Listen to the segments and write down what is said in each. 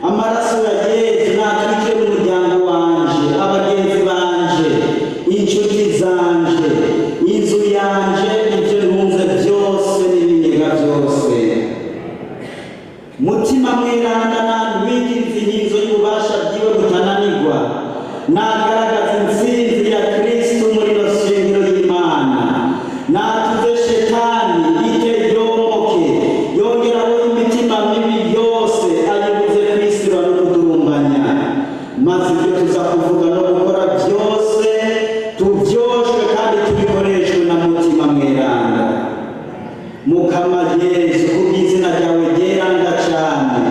Amaraso ya Yezu natwikire n'umuryango wanje, abagenzi banje, inshuti zanje, inzu yanje, ibyo ntunze byose n'ibigega byose. Mutima Mweranda nantwikiriza inkinzo y'ububasha bwiwe butananirwa, nagaragaza intsinzi ya Kristu muri ino shengero y'Imana, natuze Shetani ite yomoke, yongeraho imitima mibi yose ayibuze kwisira no kudurumbanya, maze ibyo tuza kuvuga no gukora byose tubyoshwe kandi tubikoreshwe na Mutima Mweranda. Mukama Yezu, kubw'izina ryawe ryeranda cane,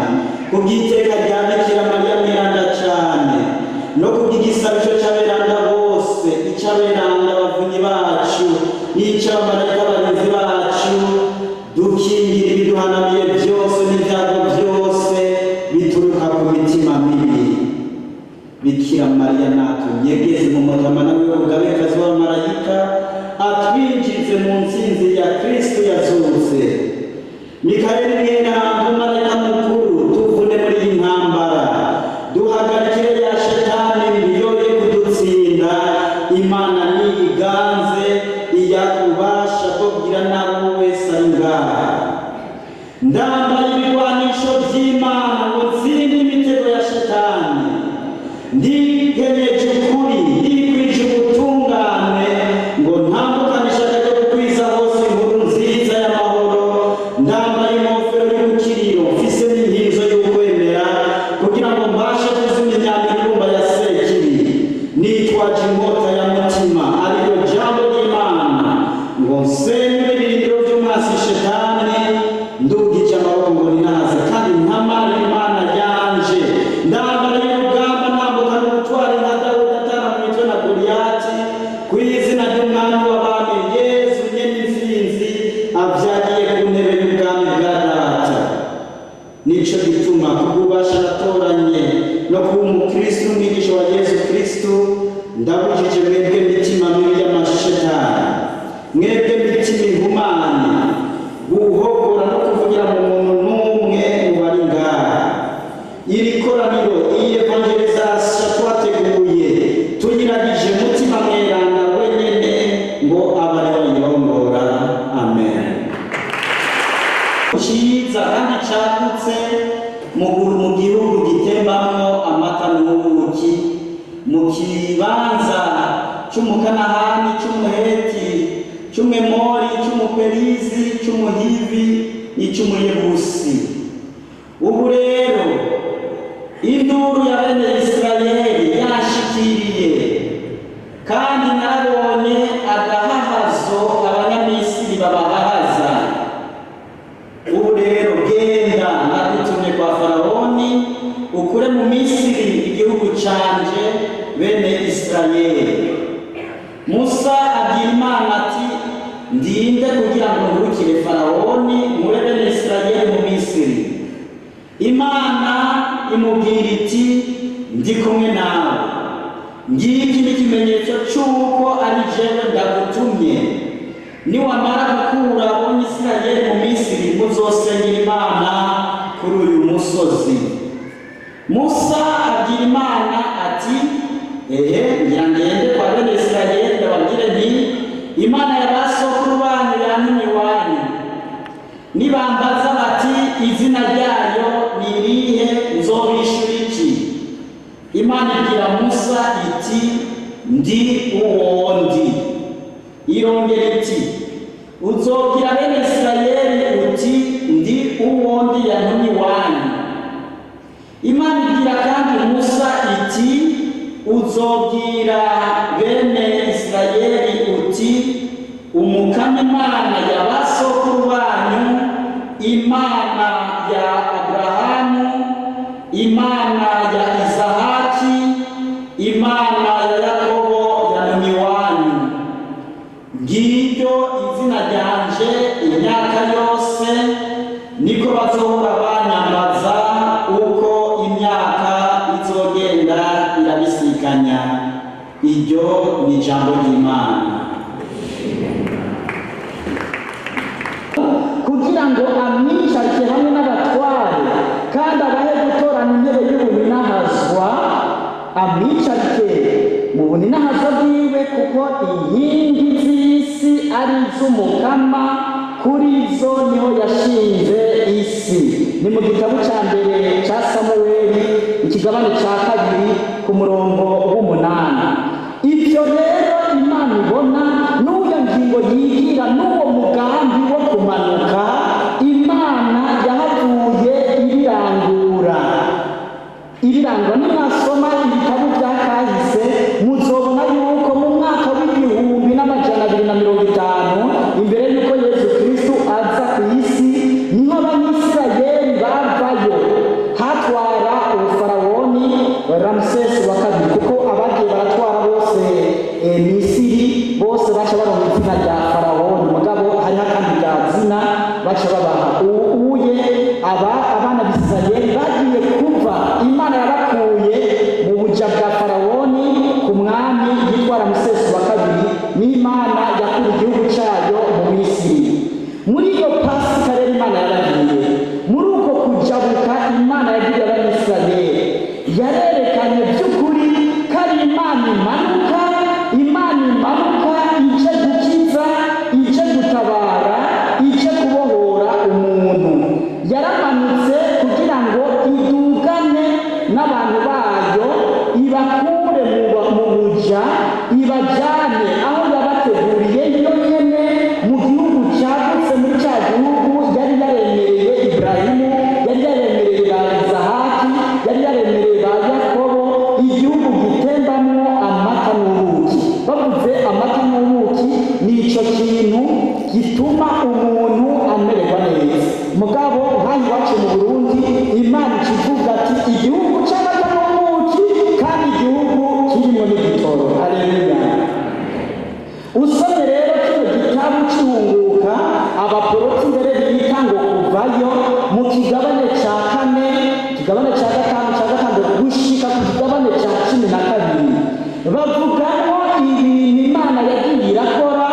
kubw'iteka rya Bikira Mariya mweranda cane, no kubw'igisabisho c'aberanda bose, ic'aberanda bavunyi bacu n'ic'abamarayika barinzi bacu, dukingira ibiduhanamiye byose n'ibyago byose bituruka ku mitima mibi. Bikira Mariya natunyegeze mu mutamana wiwe, mugabekazi w'abamarayika atwinjize mu ntsinzi ya Kristo yazutse. Mikayeli mweranda, marayika mukuru, tuvune muri iyi ntambara, duhagarikire ya Shetani mbi yoye kudutsinda. Imana niyiganze, iyakubasha bwo kugira nabi wese ari ngaha. Ndambaye ibigwanisho by'Imana ngo ntsinde imitego ya Shetani. Ndikenyeje ukuri, ndikwije ubutungane ngo ntambukane ishaka ryo gukwiza hose inkuru nziza y'amahoro. Ndambaye inkofero y'ubukiriro, mfise n'inkinzo y'ukwemera, kugira ngo mbashe kuzimya imyambi ya Sekibi. Nitwaje inkota ya Mutima, ariyo jambo ry'Imana, ngo nsenye ibirindiro by'umwasi Shetani. Ndugije amaboko ngo ninahaze kandi ntamara Imana yanje. Ndambariye urugamba, ntambukana ubutwari nka Dawudi atana mu mitwe na Goliyati, ku izina ry'Umwami w'abami Yezu nyene intsinzi, avyagiye ku ntebe y'ubwami bwa Data. Nico gituma kubw'ububasha natoranye no kuba umukristu n'umwigisha wa Yezu Kristu, ndabujije mwebwe mitima mibi y'amashetani, mwebwe mitima ihumanye, guhogora no kuvugira mu muntu n'umwe mu bari ngaha. Iri koraniro, iyi évangélisation twateguye, tuyiragije Mutima Mweranda wenyene ngo abe ariwe ayirongora. Amen. Cyiza kandi cyagutse mu gihugu gitembamwo amata n'ubuki, mu kibanza cy'Umukanahani, cy'Umuheti, cy'Umwemori, cy'Umuperizi, cy'Umuhivi n'icy'Umuyebusi. Ubu rero induru ya bene Isirayeli yashikiriye, kandi narabonye agahahazo Abanyamisiri babahahaza. Ubu rero genda, nagutumye kwa Farawoni, ukure mu Misiri igihugu canje, bene Isirayeli. Musa abwira Imana ati: "Ndinde kugira ngo ngurukire Farawoni, nkure bene Isirayeli mu Misiri?" Imana imubwira iti: "Ndi kumwe nawe. Ngiki n'ikimenyetso cy'uko ari jewe ndagutumye: niwamara gukura Abanyisirayeli mu Misiri, muzosengera Imana kuri uyu musozi." Musa abwira Imana ati: "Ehe, ngira ngende kwa bene Isirayeli, ndababwire nti: 'Imana ya ba sokuru banyu yantumye iwanyu.' Nibambaza bati: 'Izina ryayo ni irihe?' Nzobishura iki?" Imana ibwira Musa iti: "Ndi uwo ndi." Irongera iti: "Uzobwira bene Isirayeli uti: 'Ndi uwo ndi yantumye iwanyu.'" Imana ibwira kandi Musa iti: "Uzobwira bene Isirayeli uti: 'Umukama Imana ya ba sokuru banyu, Imana ya Aburahamu, Imana ya Izahaki, Imana ya Yakobo yantumye iwanyu.' Ngiryo izina ryanje imyaka yose, niko bazohora banyambaza uko imyaka izogenda irabisikanya." Iryo ni ijambo ry'Imana. Kugira ngo amwicarike hamwe n'abatware kandi abahe gutorana intebe. Amwicarike mu buninahazo bwiwe, kuko inkingi z'isi ari iz'Umukama, kuri zo niho yashinze isi. Ni mu gitabo cya mbere cya Samuweli, ikigabane cya kabiri, ku murongo w'umunani. Ibyo rero Imana ibona n'uyo ngingo yigira n'uwo mugambi wo kumanuka, Imana yahavuye ibirangura, ibirangwa. Nimwasoma ibitabo bya kahise, muzobona yuko mu mwaka w'1250 imbere y'uko Yesu Kristu aza ku isi, niho Abanyisirayeli bavayo. Hatwara ubufarawoni Ramusesi wa kabiri, kuko abagiye baratwara bose Misiri bose baca baronka izina rya Farawoni, mugabo hariho akandi ga zina baca babaha. Uye aba abana b'Isirayeli bagiye kuva, Imana yabakuye mu buja bwa Farawoni ku mwami yitwa Ramusesi wa kabiri, n'Imana yakura igihugu cyayo mu Misiri. Muri iyo Pasika rero Imana yaragiye muri uko kujabuka, Imana yagiriye Abanyisirayeli, yarerekanye by'ukuri ko ari Imana imanuka, Imana imanuka ije gukiza, ije gutabara, ije kubohora umuntu. Yaramanutse kugira ngo idugane n'abantu bayo, ibakure mu buja, ibajyane aho yabateguriye yo nyene, mu gihugu cyagutse, muri cya gihugu yari yaremereye Iburahimu, yari yaremereye ba Izahaki, yari yaremereye ba Yakobo, igihugu gitembamwo amata n'ubuki. Bavuze amata n'ubuki, ni ico kintu gituma umuntu amererwa neza. Mugabo nk'aha iwacu mu Burundi, Imana ikivuga ati igihugu c'amata n'ubuki, kandi igihugu kirimwo n'igitoro. Haleluya! Usomye rero kino gitabo cy'Ihunguka, abaporoti mbere bita ngo Kuvayo, mu kigabane cya kane, ikigabane cya gatanu, cya gatandatu, gushika ku kigabane cya 12, bavugamo ibintu Imana yagiye irakora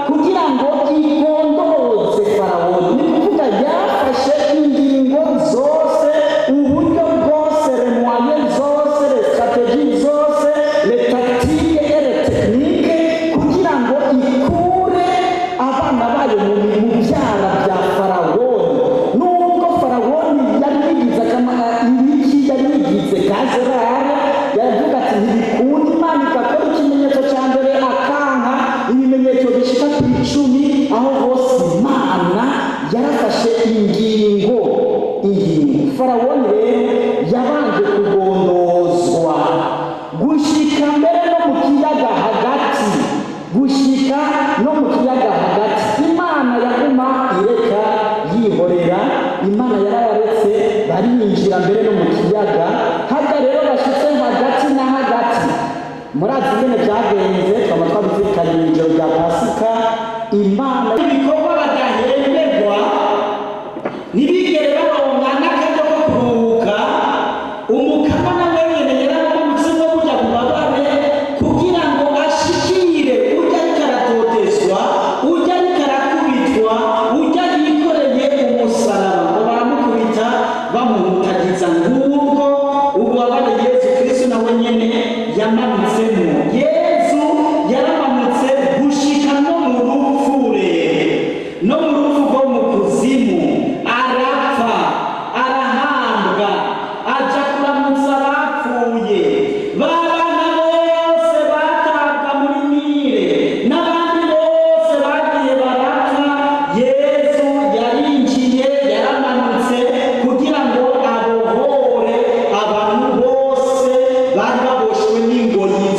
kugira ngo igondoze Farawoni. Ni kuvuga yafashe ingingo zose, uburyo bwose, les moyens zose, les stratégies zose, les tactiques et les techniques, kugira ngo ikure abana bayo mu byara bya Farawoni. Nubwo Farawoni yari yigize ibiki, yari yigize gazerare, yaravuga ati ntibikunda. Imana igakora ikimenyetso cya mbere, akanka, ibimenyetso bishika ku 10. Aho hose Imana yarafashe ingingo, ingingo. Farawoni rero yabanje kugondozwa gushika mbere no mu kiyaga hagati, gushika no mu kiyaga hagati. Imana yaguma ireka yihorera, Imana yarabaretse barinjira mbere no mu kiyaga. Harya rero bashitse hagati na hagati, murazi ingene byagenze, twaba twabizirikanye mu ijoro rya Pasika. Imana Ibikorwa badahemberwa, ntibigere baronka n'akaryo ko kuruhuka. Umukama nawe nyene yaramanutse no burya bubabare kugira ngo ashikire urya ariko aratotezwa, urya ariko arakubitwa, urya yikoreye umusaraba, ngo baramukubita bamuhutagiza. Ngubwo ububabare Yesu Kristo nawe nyene yamanutsemo. Yesu yaramanutse gushika no mu rupfu rero, no mu rupfu rwo mu kuzimu, arapfa, arahambwa, aja kuramutsa abapfuye. Ba bana bose batabwa muri Nile n'abandi bose bagiye barapfa, Yesu yarinjiye, yaramanutse kugira ngo abohore abantu bose bari baboshwe n'ingoyi.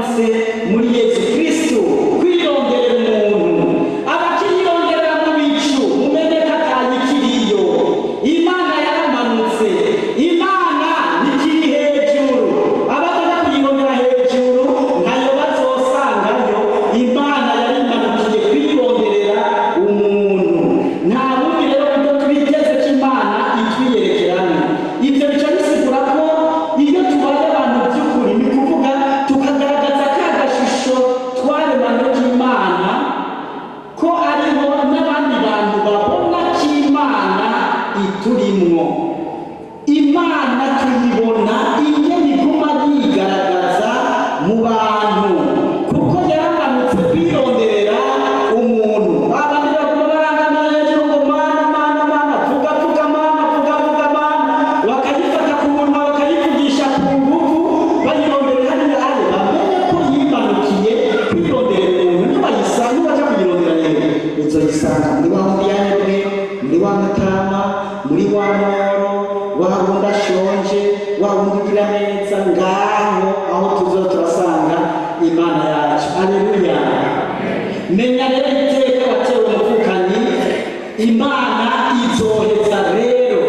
Yaramanutse muri Yesu Kristo kwironderera umuntu. Abakiyironderera mu bicu, mumenye ko atayikiriyo. Imana yaramanutse, Imana ntikiri hejuru. Abaza kuyirondera hejuru ntayo bazosangayo. Imana yarimanukiye kwironderera umuntu. Nta bundi rero buryo twiteze ko Imana itwiyerekeramo. Ibyo bica bisigura ko iyo tubaye abantu by'ukuri, ni kuvuga tukagaragaza ka gashusho twaremanywe k'Imana, ko ariho n'abandi bantu babona ko Imana iturimwo. Imana tuyibona ingene iguma yigaragaza mu bantu, kuko yaramanutse kwironderera umuntu. Abandi baguma barangamiye hejuru ngo "Mana, Mana, Mana, vuga, vuga Mana, vuga, vuga Mana", bakayifata ku munwa, bakayivugisha ku nguvu, bayironderera hariya. Ari bamenye ko yimanukiye kwironderera umuntu. Nibayisanga, nibaja kuyirondera rero, uzoyisanga muri wa wundi yaremwe, muri wa mutama, muri wa mworo, wa wundi ashonje, wa wundi ugira neza. Ngaho aho tuzo turasanga Imana yacu. Aleluya! Menya rero iteka watewe, umuvukanyi. Imana izoheza rero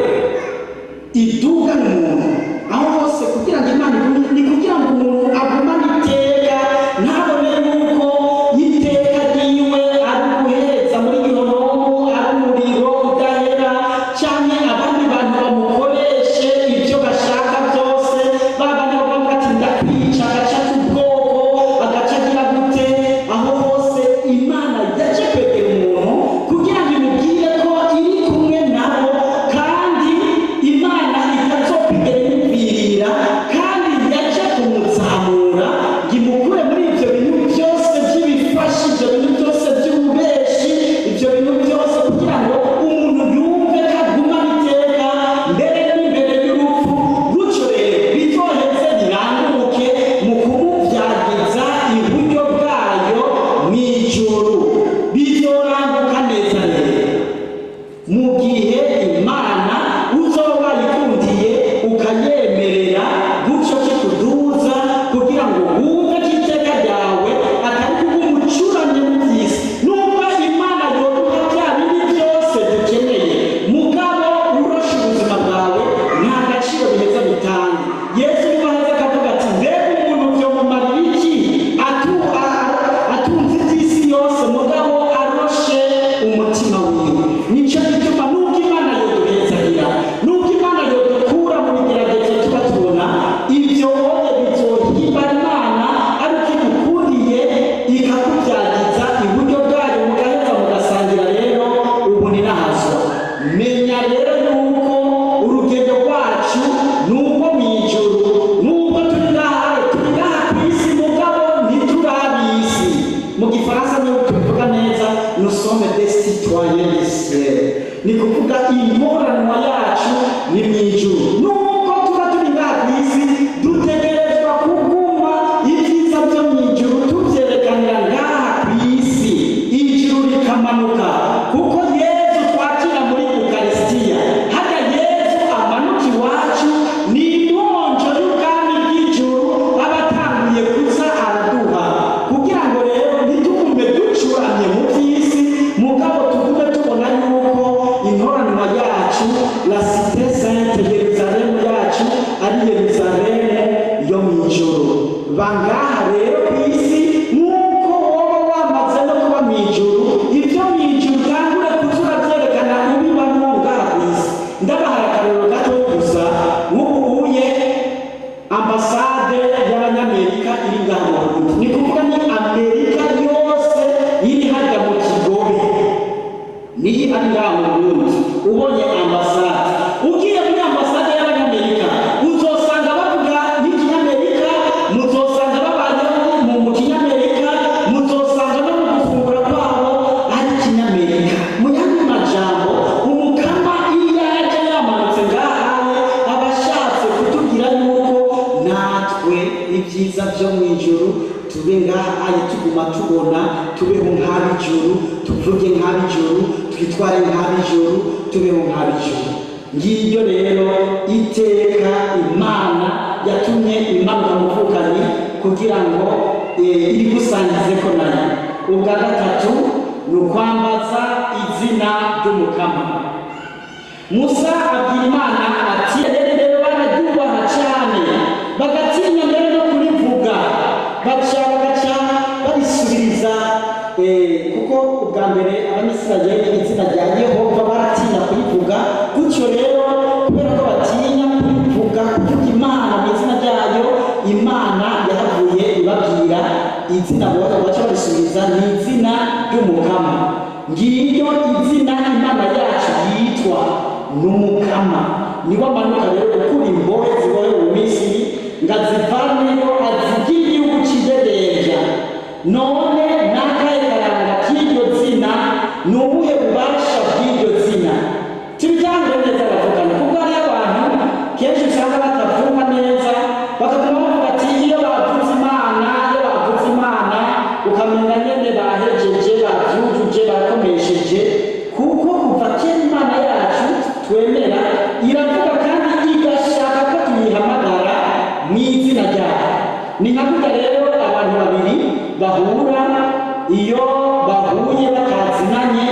idugana umuntu aho hose kugira ngo Imana igume, ni kugira ngo umuntu agumane iteka, ntabone yuko iteka ryiwe ari uguhereza muri gihenomu, ari umuriro udahera, cyangwa abandi bantu bamukoreshe ibyo bashaka byose. Babandi bavuga ati "Ndakwica", agaca ku bwoko, agaca agira gute. Aho hose Imana yaje kwegera umuntu kugira ngo imubwire ko iri kumwe nabo, kandi Imana itazokwigera imupfirira, kandi yaje kumuzamura ngo imukure muri ibyo bintu byose by'ibifashi, ibyo bintu byose by'ububeshi, ibyo bintu byose, kugira ngo umuntu yumve ko agumana iteka mbere n'imbere y'urupfu. Gutyo rero bizoheze biranguke mu kumubyagiza iburyo bwayo mu ijuru. Bizoranguka neza rero mu gihe Imana uzoba wayikundiye, ukayemerera gutyo kikuduza, kugira ngo wumve ko iteka ryawe atari kubw'umucuramye mu by'isi. Nubwo Imana yoduha bya bindi byose dukeneye, mugabo uroshe ubuzima bwawe, nta gaciro biheza bitanga. Yesu niwe aheza akavuga ati "Mbega umuntu vyomumarira iki atunze iby'isi yose, mugabo aroshe umutima wiwe?" Nico gituma nubwo Imana yoduhezagira, nubwo Imana yodukura mu bigeragezo tuba tubona, ibyo oye bizohimbara Imana ariko igukundiye ikakubyagiza iburyo bwayo, mugaheza mugasangira rero ubu ninahazwa. Menya rero yuko urugendo rwacu ni urwo mu ijuru. Nubwo turi ngaha, turi ngaha ku isi, mugabo ntiturabisi. Mu Gifaransa niyo tubivuga neza: "Nous sommes des citoyens du ciel." Ni kuvuga intoranwa yacu ni mu ijuru. Nubwo tuba turi ngaha ku isi, dutegerezwa kuguma ibyiza byo mu ijuru tubyerekanira ngaha ku isi, ijuru rikamanuka, kuko Yezu twakira muri Ukarisitiya, harya Yezu amanuka iwacu, ni inkonjo y'ubwami bw'ijuru aba atanguye kuza araduha, kugira ngo rero ntitugume ducuramye mu by'isi, mugabo tugume tubona yuko intoranwa yacu, la cité sainte, Yeruzalemu yacu, ari Yeruzalemu yo mu ijuru. Bangaha rero ku isi nk'uko woba wamaze no kuba mu ijuru. Ibyo mu ijuru utangure kuza urabyerekana, ubibamo ngaha ku isi. Ndabahaye akarorero gato gusa. Nk'ubu uye ambasade y'Abanyamerika iri ngaha mu Burundi, ni kuvuga ni Amerika yose iri hajya mu Kigobe, niyo ari ngaha mu Burundi. Ubonye ambasade, ugiye muri ambasade y'Abanyamerika, uzosanga bavuga nk'ikinyamerika, muzosanga babayeho mu kinyamerika, muzosanga no mu gufungura kwabo ari ikinyamerika. Mu yandi majambo, Umukama iyo aje yamanutse ngaha, aba ashatse kutubwira yuko natwe ibyiza byo mu ijuru tube ngaha aye, tuguma tubona, tubeho nk'ab'ijuru, tuvuge nk'ab'ijuru, twitware nk'ab'ijuru, tubeho nk'ab'ijuru. Ngiryo rero iteka Imana yatumye imanuka, muvukanyi, kugira ngo Irigusangize ko nayo. Ubwa gatatu ni ukwambaza izina ry'Umukama. Musa abwira Imana ati: "Rero bararyubaha cyane, bagatinya mbere no kurivuga, bagaca barisubiriza, kuko ubwa mbere Abanyisirayeli izina rya Yehova baratinya kurivuga. Gutyo rero, kubera ko batinya kurivuga, kuvuga Imana mu izina ryayo, Imana yahavuye ibabwira izina baca barisubiza ni izina ry'Umukama. Ngiryo izina Imana yacu yitwa, n'Umukama. Niwe amanuka rero gukura imbohe zibohe mu Misiri, ngo azivaneyo azigire igihugu cy'idegembya. None n'akahe karanga k'iryo zina? Ni ubuhe bubasha bw'iryo zina?" Tubitangure neza bavugana, kuko hariyo abantu kenshi usanga batavuga neza, bakaguma bavuga ati iyo bavuze Imana, iyo bavuze Imana, ukamenya nyene bahejeje, bavyujuje, bakomesheje. Kuko kuva kera Imana yacu twemera iravuga kandi igashaka ko tuyihamagara mu izina ryayo. Ni nka gutya rero abantu babiri bahura, iyo bahuye batazinanye,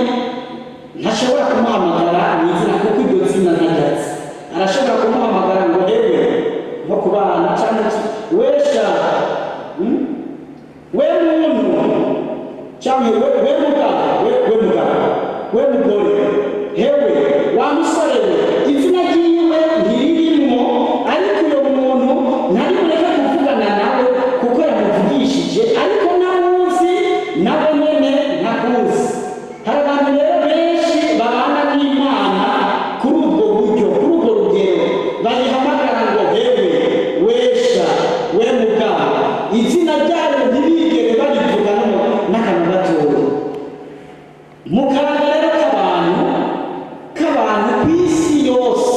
ntashobora kumuhamagara mu izina, kuko iryo zina ntaryatsi. Arashobora kumuhamagara ngo hewe, nko ku bana, cyangwa iki, wesha, We muntu, cyangwa we mugabo, we mugabo, we mugore, hewe wa musore we. Izina ryiwe ntiririmwo, ariko uyo muntu ntari bureke kuvugana nawe kuko yamuvugishije, ariko nawuzi, nawe nyene ntakuzi. Hari abantu rero benshi babana n'Imana kuri ubwo buryo, kuri urwo rugero, bayihamagara ngo hewe, wesha, we mugabo, izina ryayo ntibigere barivuga n'akanwa gatoya. Mu karanga rero k'abantu ku isi yose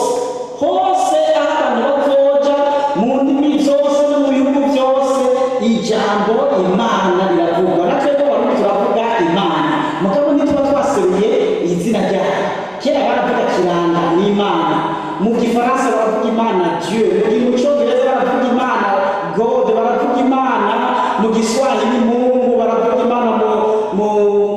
hose, aho abantu bazoja, mu ndimi zose no mu bihugu byose, ijambo Imana riravugwa. Na twebwe Abarundi turavuga Imana, mugabo ntituba twaseruye izina ryayo. Kera baravuga kiranga n'Imana, mu Gifaransa baravuga Imana Dieu, mu Cyongereza baravuga Imana God, baravuga Imana mu Giswahili Mungu, baravuga Imana mu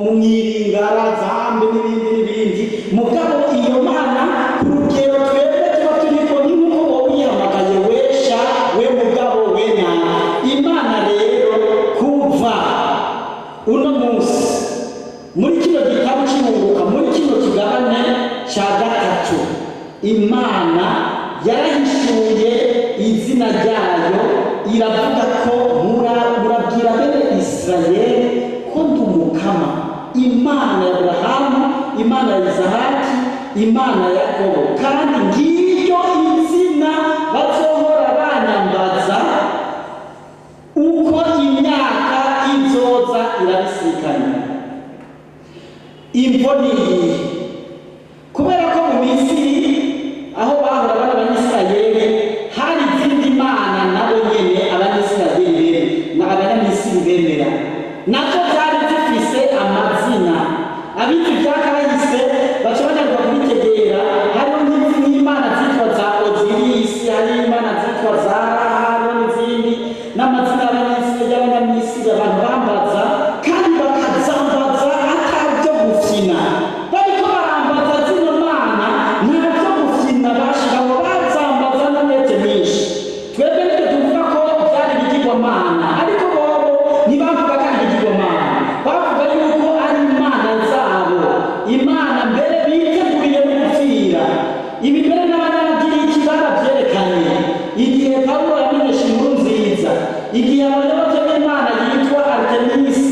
Mwiringara Zambe, n'ibindi n'ibindi. Mugabo iyo Mana ku rugero twebwe tuba turiko ni nk'uko wowe uyihamagaye wesha, we mugabo, we nana. Imana rero kuva uno munsi, muri kino gitabo cy'Ibunguka, muri kino kigabane cya gatatu, Imana yarahishuye izina ryayo, iravuga ko murabwira bene Isirayeli ko ndi Umukama, Imana ya Aburahamu, Imana ya Izahaki, Imana ya Yakobo, kandi ngiryo izina bazohora banyambaza uko imyaka izoza irabisikana. Imvo ni iyihe? Kubera ko mu Misiri, aho bahora bari Abanyisirayeli, hari izindi mana nabo nyene Abanyisirayeli na Abanyamisiri bemera, nazo zari zifise amazina. Abizi ibya kahise baca bananirwa kubitegera. Hariho nk'imana zitwa za Ozirisi, hariho imana zitwa za Raha, hariho n'izindi n'amazina y'Abanyamisiri abantu bambaza, kandi bakazambaza atabyo gufyina. Bariko barambaza zino mana, ntabyo gufyina bashiraho, bazambaza n'umwete mwinshi. Twebwe nitwe tuvuga ko byari ibigirwamana, ariko bobo ntibavuga ko ari ibigirwamana, bavuga yuko ari imana zabo, imana mbere biteguriye no gupfira. Ibi mbere n'Abanyagiriki barabyerekanye igihe Pawulo yamenyesha inkuru nziza, igihe abayoboke b'imana yitwa Artemisi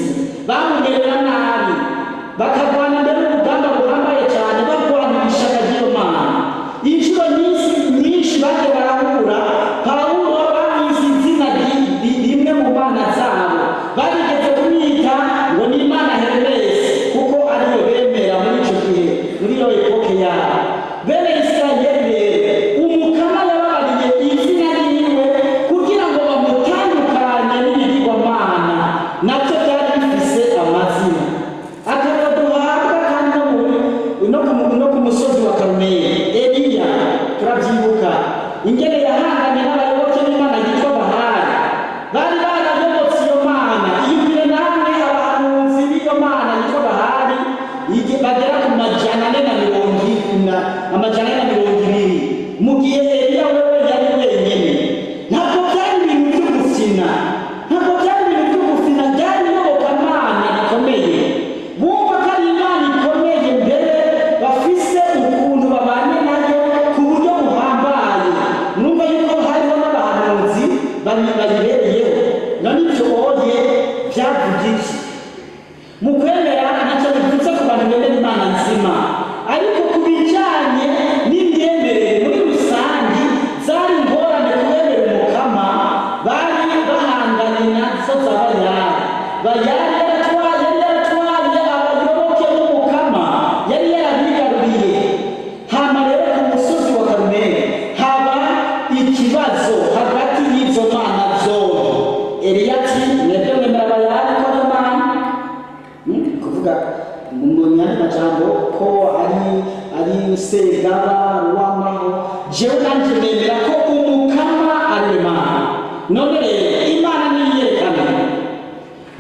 bamumerera nabi, bakarwana mbere urugamba ruhambaye cyane, barwanira ishaka ry'iyo mana. Inshuro nyinshi nyinshi bagiye barahura, Pawulo bamwise izina rimwe mu mana zabo barigeze. Avuga iki mu kwemera? Ntacyo bivuze ku bantu bemera Imana nzima, ariko ku bijyanye n'imyemerere muri rusange zari ingorane kubemera Umukama. Bari bahanganye nazo za Bayali. Bayali yari yaratwaye abayoboke b'Umukama, yari yarabigaruriye. Hama rero ku musozi wa Karumeli haba ikibazo hagati y'izo mana zombi. Eliya ati: "Mwebwe mwemera Bayali ko ariyo mana." Kuvuga mu yandi majambo ko ari Segaba Ruwamaho, jewe nanje nemera ko Umukama ari we Mana. None rero Imana niyerekana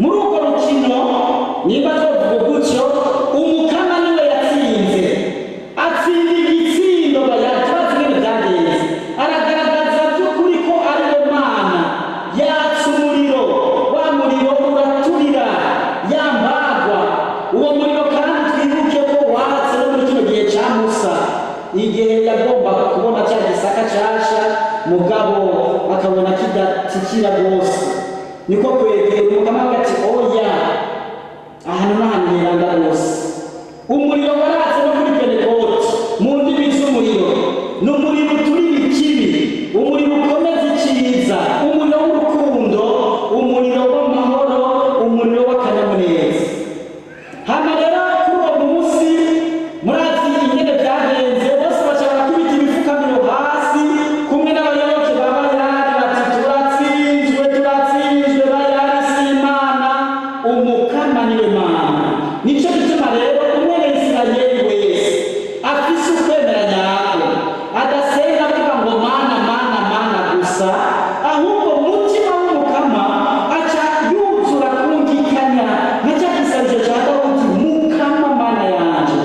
muri urwo rukino. Nimba tuvuga gutyo, Umukama niwe yatsinze, atsinda igitsindo Bayali. Turazi ingene byagenze. Aragaragaza by'ukuri ko ari we Mana, yatsa umuriro, wa muriro uraturira ya mbagwa. Uwo muriro kandi twibuke ko watse no muri kino gihe cya Musa, igihe yagombaga kubona cya gisaka cyasha, mugabo akabona kidatikira rwose, niko kwegera Umukama ati: "Oya, ahantu n'ahantu heranda rwose." Umuriro waratse no kuri Pentekoti mu ndimi z'umuriro. Ni umuriro uturira ikibi, umuriro ukomeza icyiza, umuriro w'urukundo, umuriro w'amahoro, umuriro w'akanyamuneza. Hano rero kuri uwo munsi murazi ingene byagenze. Bose baca barakubita ibifukamiro hasi kumwe n'abayoboke ba Bayali, bati: "Turatsinzwe, turatsinzwe, Bayali si Imana, Umukama niwe Mana." Nicyo gituma rero umwene Isirayeli wese afise ukwemera nyako adasenga avuga ngo "Mana, Mana, Mana" gusa, ahubwo umutima w'Umukama aca yuzura kumvikanya nka cya gisabisho cya Dawudi: "Mukama Mana yanje."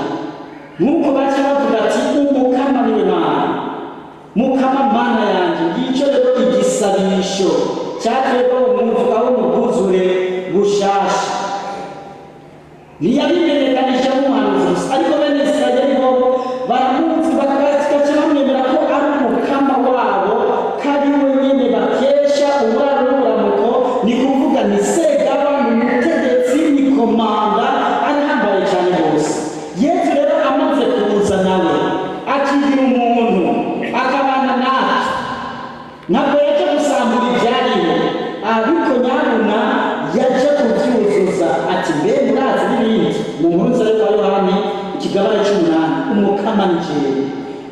Nk'uko baca bavuga ati: "Umukama niwe Mana, Mukama Mana yanje." Ngicyo rero igisabisho cyatwebwe abo mu bwuzure bushasha. Ntiyabimenyekanisha nk'umuhanuzi gusa, ariko bene Isirayeli bobo baramuzi, bagaca bamwemera ko ari Umukama wabo, ko ari we nyene bakesha uburaro n'uburamuko. Ni kuvuga ni Segaba, ni umutegetsi, ni komanda, arahambaye cyane rwose. Yesu rero amaze kuza nawe akigira umuntu akabana natwe, ntabwo yaje gusambura ibyariho, ariko nyabuna yaje kubyuzuza. Ati: "Mbe murazi n'ibindi?" Mu nkuru nziza yo kwa Yohani ikigabane c'8: "Umukama ni jewe."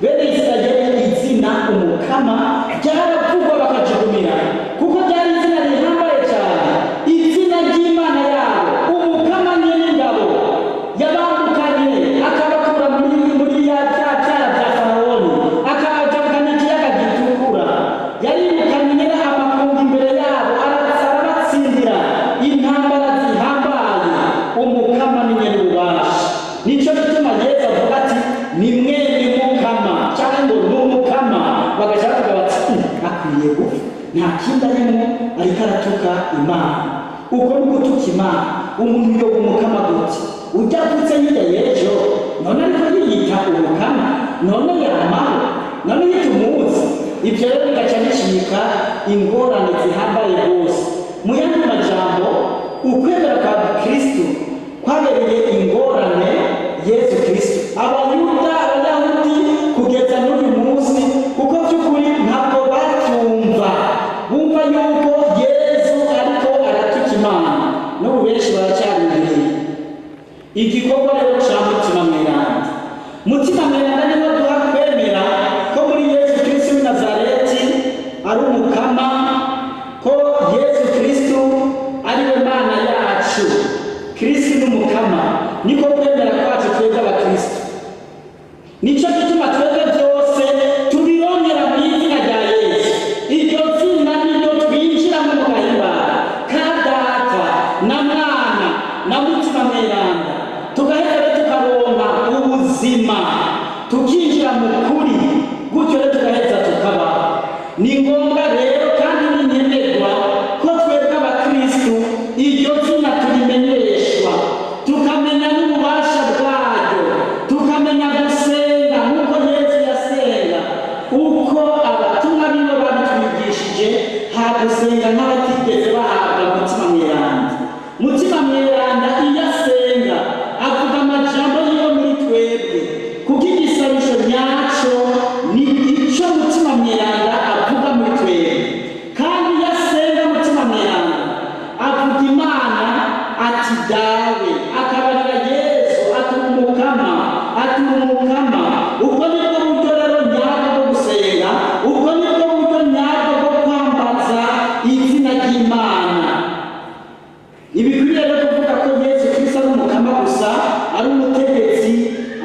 Bene Isirayeli izina Umukama ryaravugwa bakajugumira, kuko ryari izina rihambaye cyane, izina ry'Imana yabo. Umukama Nyen'ingabo yabambukanye akabakura muri ya bya byara bya Farawoni, akabajabukana ikiyaga gitukura, yarirukanye nyine amakungu imbere yabo, arabatsindira intambara zihambaye. Umukama ni Nyen'ububasha. Nicyo gituma Yesu avuga ati: "Ni mwene Mukama", cyangwa ngo ni Umukama, bagaca bavuga bati: Akwiye gupfa, nta kindi arimo, ariko aratuka Imana." Uko ni gutuka Imana. Umuntu yoba Umukama gute? Ujya avutse hirya y'ejo, none ariko yiyita Umukama, none yamaho, none yitumuzi. Ibyo rero bigaca bicika ingorane zihambaye rwose. Mu yandi majambo, ukwemera kwa Kristu kwabereye ingorane Yesu Kristo Abayuda, Abayahudi kugeza n'uyu munsi, kuko by'ukuri ntabwo bacyumva, bumva yuko Yesu ariko aratuka Imana. N'ubu benshi baracyarindiriye igikorwa rero cya Mutima Mweranda. Mutima Mweranda niwe duha kwemera ko muri Yesu Kristo w'i Nazareti ari Umukama, ko Yesu Kristo ari we Mana yacu. Kristo ni Umukama, niko kwemera kwacu twebwe Abakristo. Nicyo gituma twebwe byose tubirongera mu izina rya Yesu. Iryo zina niryo twinjiramo mu gahimbara ka Data na Mwana na Mutima Mweranda, tugaheza rero tukaronka ubuzima, tukinjira mu kuri, gutyo rero tugaheza tukabaho. Ni ngombwa rero kandi ni nkenerwa ko twebwe Abakristu iryo zina turimenyeshwa, tukamenya n'ububasha bwaryo, tukamenya gusenga nk'uko Yesu yasenga, uko abatumwa biwe babitwigishije, ha gusenga nk'abatigeze bahabwa Mutima Mweranda. Mutima Ati Dawe, akabarira Yesu ati Umukama, ati Umukama. Ubwo nibwo buryo rero nyabwo bwo gusenga, ubwo nibwo buryo nyabwo bwo kwambaza izina ry'Imana. Ntibikwiriye rero kuvuga ko Yesu Kristo ari Umukama gusa, ari umutegetsi,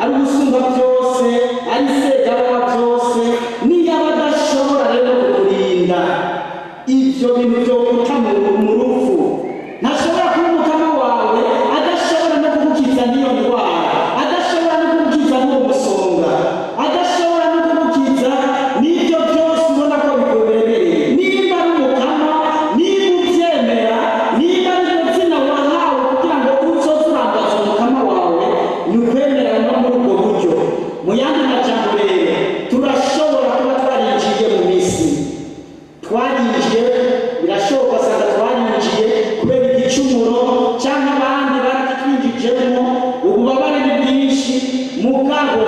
ari usumba byose, ari segaba wa byose, niyo aba adashobora rero kukurinda ibyo bintu byo guta mu rupfu. Ntashobora kuba Umukama wawe adashobora no kugukiza n'iyo ndwara, adashobora no kugukiza n'uwo musonga, adashobora no kugukiza n'ibyo byose ubona ko bikuremereye. Niba ari Umukama, niba ubyemera, niba ari ryo zina wahawe kugira ngo uzoze urambaza Umukama wawe, ni ukwemera no muri ubwo buryo. Mu yandi majambo rero, turashobora kuba twarinjiye mu Misiri, twarinjiye, birashoboka asanga twarinjiye kubera igicumuro cyangwa abandi barakitwinjijemo, ububabare ni bwinshi. Mugabo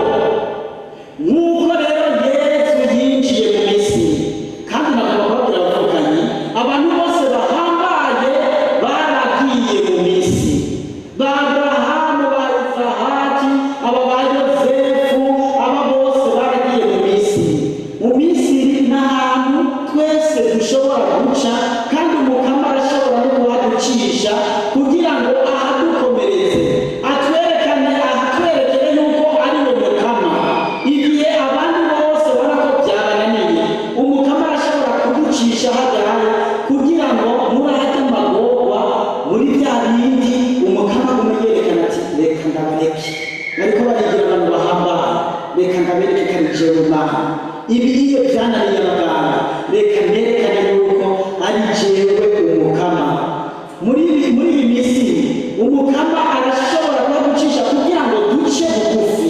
nk'uko rero Yesu yinjiye mu Misiri, kandi nagomba kubabwira abavukanyi, abantu bose bahambaye baragiye mu Misiri, ba Aburahamu, ba Isahaki, aba ba Yosefu, aba bose baragiye mu Misiri. Mu Misiri ni ahantu twese dushobora guca, kandi Umukama arashobora no kuhaducisha kugira ngo ahadukomereze, atwerekane, ahatwerekere yuko ari we Mukama. Igihe abandi bose ubona ko byabananiye, Umukama arashobora kuducisha hagaraye kugira ngo muri ahajya amagorwa, muri bya bindi, Umukama agume yerekana ati: "Reka ndabareke, bariko barigira abantu bahambaye, reka ndabereke ko ari jewe Mana. Ibi iyo byananiye abaganga, reka nerekane yuko ari jewe Umukama." Muri iyi Misiri Umukama arashobora kuhaducisha kugira ngo duce bugufi,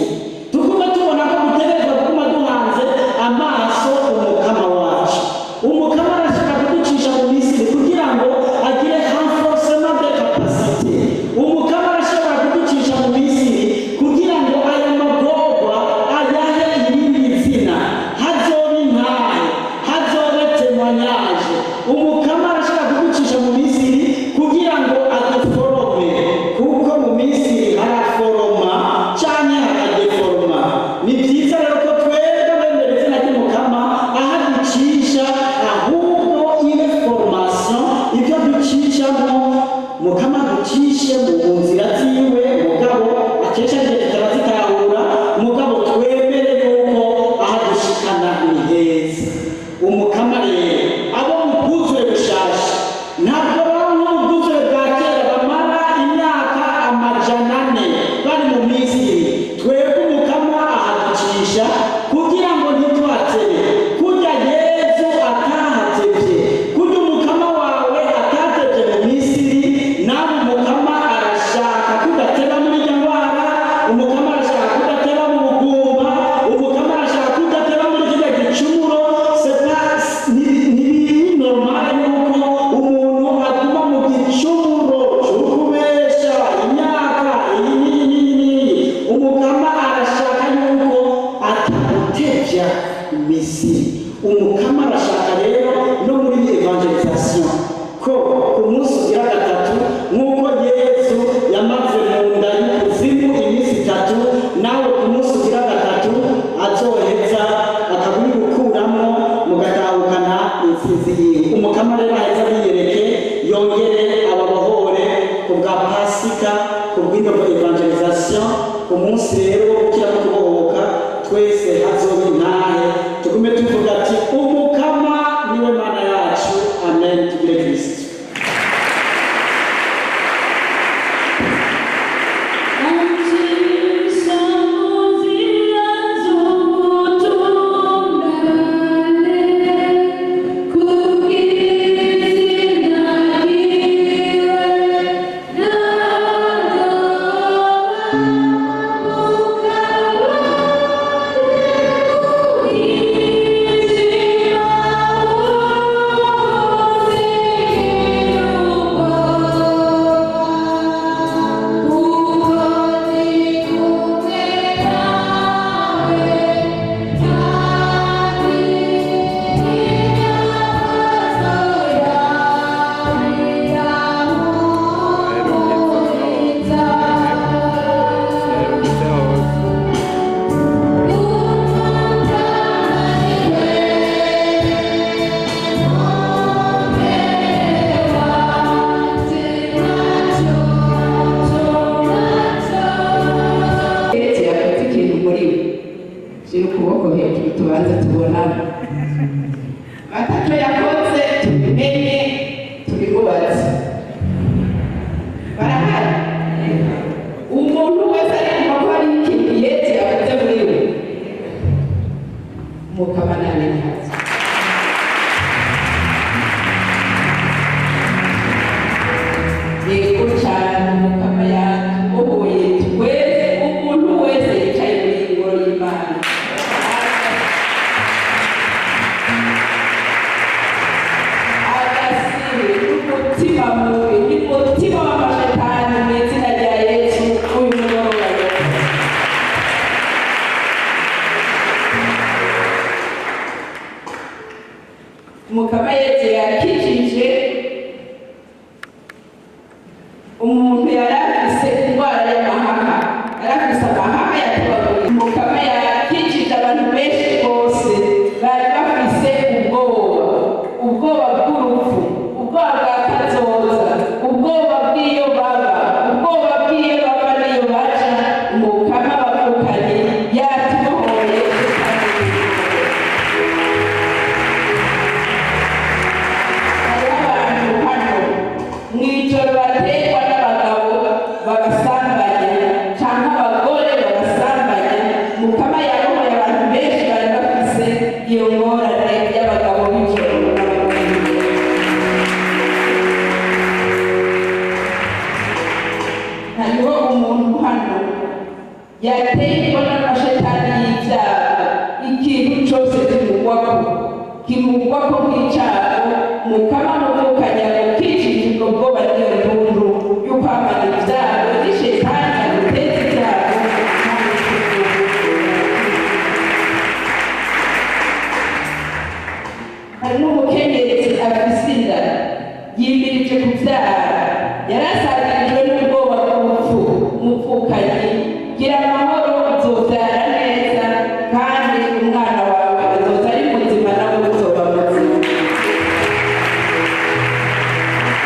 tugume tubona ko dutegerezwa kuguma duhanze amaso Umukama wacu. Umukama arashobora kuducisha mu Misiri kugira ngo agire renforcement de capacité. Umukama arashobora kuducisha mu Misiri kugira ngo aya magorwa ayahe irindi zina, hazobe intahe, hazobe témoignage. Umukama arashobora kuducisha mu Misiri kugira ngo aduforome, kuko mu Misiri haraforoma canke hakadeforoma. Ni byiza rero ko twebwe bemera izina ry'Umukama, aho ducisha ahubwo ibe formation. Ibyo ducishamo, Mukama ducishe mu nzira ziwe, mugabo akesha igihe tutarazitahura, mugabo twemere yuko aho dushikana ni heza. Umukama rero, abo mu bwuzure bushasha ntabwo baba nko mu bwuzure bwa kera, bamara imyaka 400 bari mu Misiri. Twebwe Umukama ahaducisha kugira ngo ntitwatebe kurya Yezu atahatevye, kurya Umukama wawe atatevye mu Misiri, nawe Umukama arashaka kudateba muri irya ndwara, Umukama arashaka kudateba mu bugumba, Umukama arashaka kudateba muri kirya gicumuro. C'est pas, ntibiri normal yuko umuntu aguma mu gicumuro c'ukubesha imyaka iyi n'iyi n'iyi n'iyi. Umukama arashaka yuko atagutevya Misiri. Umukama arashaka rero no muri évangélisation ko ku munsi ugira gatatu, nk'uko Yesu yamaze mu nda y'ikuzimu iminsi 3, nawe ku munsi ugira gatatu azoheza akabigukuramo, mugatahukana intsinzi yiwe. Umukama rero aheza biyereke, yongere ababohore ku bwa Pasika, ku bw'ino évangélisation. Ku munsi rero wo gukira no kubohoka, twese hazoba intahe, tugume tuvuga ati: "Umukama niwe Mana yacu." Amen. Tugire Kristo. Ancisha mu nzira z'ubutungane, kubw'izina ryiwe, nagabanuka. Tubanze tubonane ataco yakoze, tubimenye, tubimubaze. Barahari. Umuntu wese arumva ko hari ikintu Yesu yakoze muri we. Mukaba nabinazo. Yego cyane, Mukama yatubohoye twese, umuntu wese yicaye muri iyi ngoro y'Imana. Agasibe n'umutima mubi n'umutima w'amashetani, mu izina rya Yesu, uyu mugoroba yose. Mukama Yesu yakijije umuntu yari afise indwara y'amahaha, yari afise amahaha yatobaguye. Mukama yakijije abantu benshi rwose bari bafise ubwoba, ubwoba bw'urupfu, ubwoba bwa kazoza, ubwoba bw'iyo baba, ubwoba bw'iyo bava n'iyo baja. Mukama bavukanye yatubohoye. Hariho abantu hano mw'ijoro baterwa n'abagabo babasambanya cyangwa abagore babasambanya. Mukama yarohoye abantu benshi bari bafise iyo ngorane y'abagabo b'ijoro n'abagore b'ijoro. Hariho umuntu hano yaterwa n'amashetani y'ibyago, ikintu cyose kimugwako kimugwako nk'icyago. Mukama muvukanya gukijije ubwo bwoba n'iyo nduru y'ukwamana ibyago n'ishetani aguteza ibyago. Harimo umukenyezi afise inda, yimirije kubyara, yarasangirijwe n'ubwoba bw'urupfu. Muvukanyi, gira amahoro, uzobyara neza kandi umwana wawe azoza ari muzima, nawe uzoba muzima.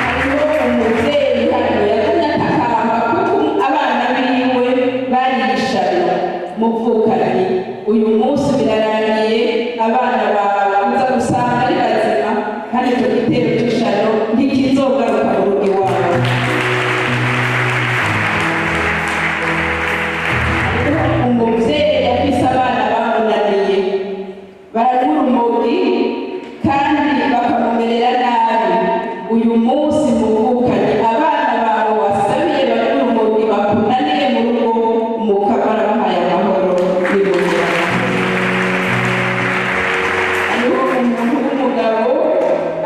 Hariho umubyeyi hano yagumye atakamba kuko abana biwe barishana. Muvukanyi, uyu munsi birarangiye, abana bawe uza gusanga ari bazima, kandi icyo gitero cy'ishano ntikizogaruka mu rugo iwawe. Hariho umubyeyi afise abana bamunaniye, baranywa urumogi kandi bakamumerera nabi. Uyu munsi muvukanye, abana bawe wasabiye banywa urumogi bakunaniye mu rugo, Umukama arabahaye amahoro n'ibihumbi. Hariho umuntu w'umugabo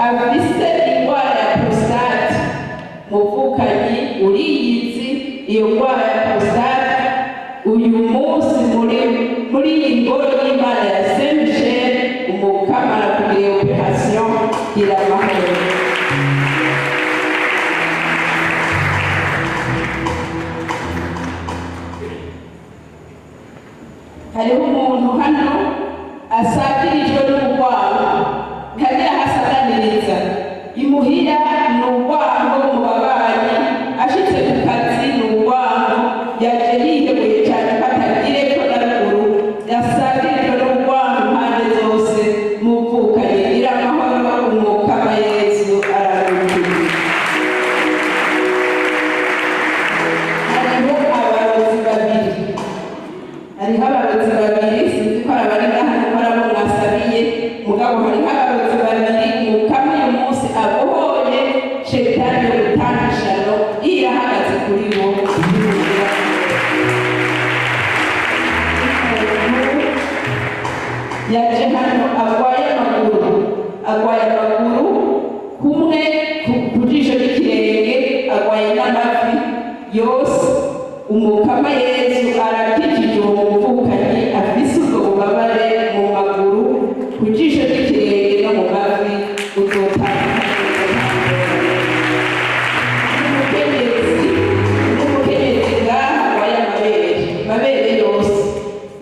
afise indwara ya prostate. Muvukanyi, uriyizi iyo ndwara ya prostate. Uyu munsi muri iyi ngoro y'Imana ya Saint Michel, Umukama arakugiriye opération, gira amahoro. Hariho umuntu hano asagirijwe n'urwango, ntagira aho asaganiriza imuhira, ni urwango mu babanyi, ashitse ku kazi ni urwango. Yaje yihebuye cyane ko atagire ko na ruguru, yasagirijwe n'urwango impande zose. Muvukanye, gira amahoro, Umukama Yesu ararukiriye. Hariho abarozi babiri, hariho abarozi babiri, sinzi ko ari abari ngaha ko ari abo mwasabiye, mugabo hariho abarozi babiri Mukama uyu munsi abohoye shetani yo gutanga ishano irahagaze kuri bo. Umuntu yaje hano arwaye amaguru, arwaye amaguru kumwe ku jisho ry'ikirenge, arwaye n'amavi yose. Umukama Yesu arakijije uwo muvukanyi afise ubwo bubabare mu maguru, ku jisho ry'ikirenge no mu mavi, uzotanga. Umukenyezi ngaha arwaye amabere, amabere yose.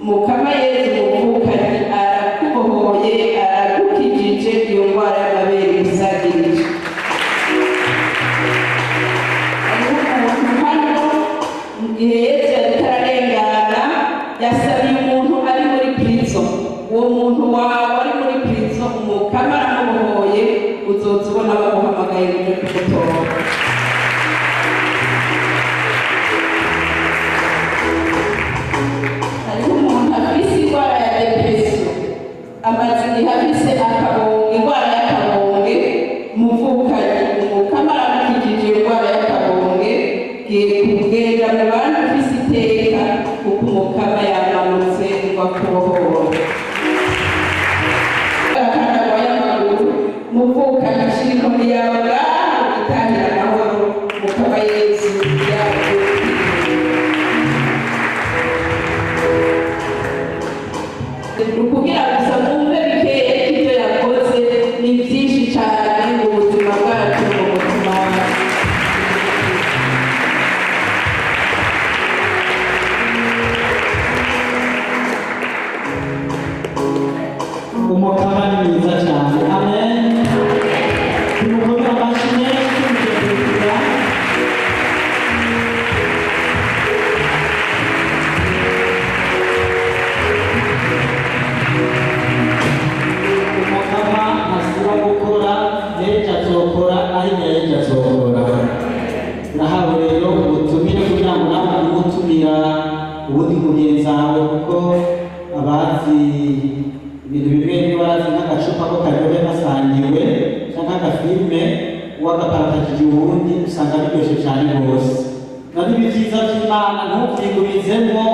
Mukama Yesu muvukanyi arakubohoye, aragukijije iyo ndwara y'amabere isagirije. Hariho umuntu hano, mu gihe Yesu yariko ararengana, yasabiye umuntu ari muri prison. Uwo muntu wawe ari muri prison, Umukama aramubohoye, uzoza ubona bamuhamagaye uje kumutora. Hariho umuntu afise indwara ya dépression, amaze igihe afise akabonge, indwara y'akabonge. Muvukanyi, Umukama aramukijije indwara y'akabonge. Giye kugenda mu bandi ufise iteka, kuko Umukama yamanutse ngo akubohore. Akana y'amaguru, muvukanyi, ushira inkoni yawe ngaha witahira amahoro. Mukama Yesu yagukiye. Ni ukugira gusa mwumve bikeya ko ibyo yakoze ni byinshi cyane mu buzima bwacu, mu mutima wacu. Umukama ni mwiza cyane, amen. Tumukomere amashyi menshi tumushimira. Umukama ntasiba gukora, n'ejo azokora, ari n'ejo azokora. Urahawe rero ubutumire kugira ngo nawe umutumira ubundi mugenzi wawe, kuko abazi ibintu bimwe bimwe barazi nk'agacupa ko karyohe gasangiwe cyangwa agafilme wagaparatagije uwundi, usanga biryoshye cyane rwose. None ibi byiza by'Imana ntubyigubizemo,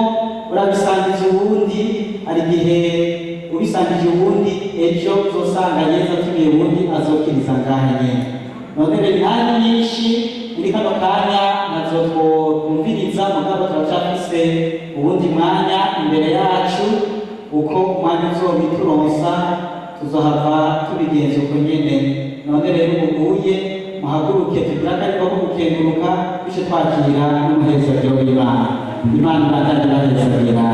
urabisangiza uwundi. Hari igihe ubisangije uwundi, ejo uzosanga Yezu atumiye uwundi, azokiriza ngaha nyene. None rero imyanya myinshi muri kano kanya nazo twumviriza, mugabo turacyafise uwundi mwanya imbere yacu. Uko umwanya uzobituronsa tuzohava tubigenza uko nyene. None rero ubuguye muhaguruke tugire akariko ko gukenguruka, bityo twakira n'umuhezagiro w'Imana. Imana ibandanye ibahezagira.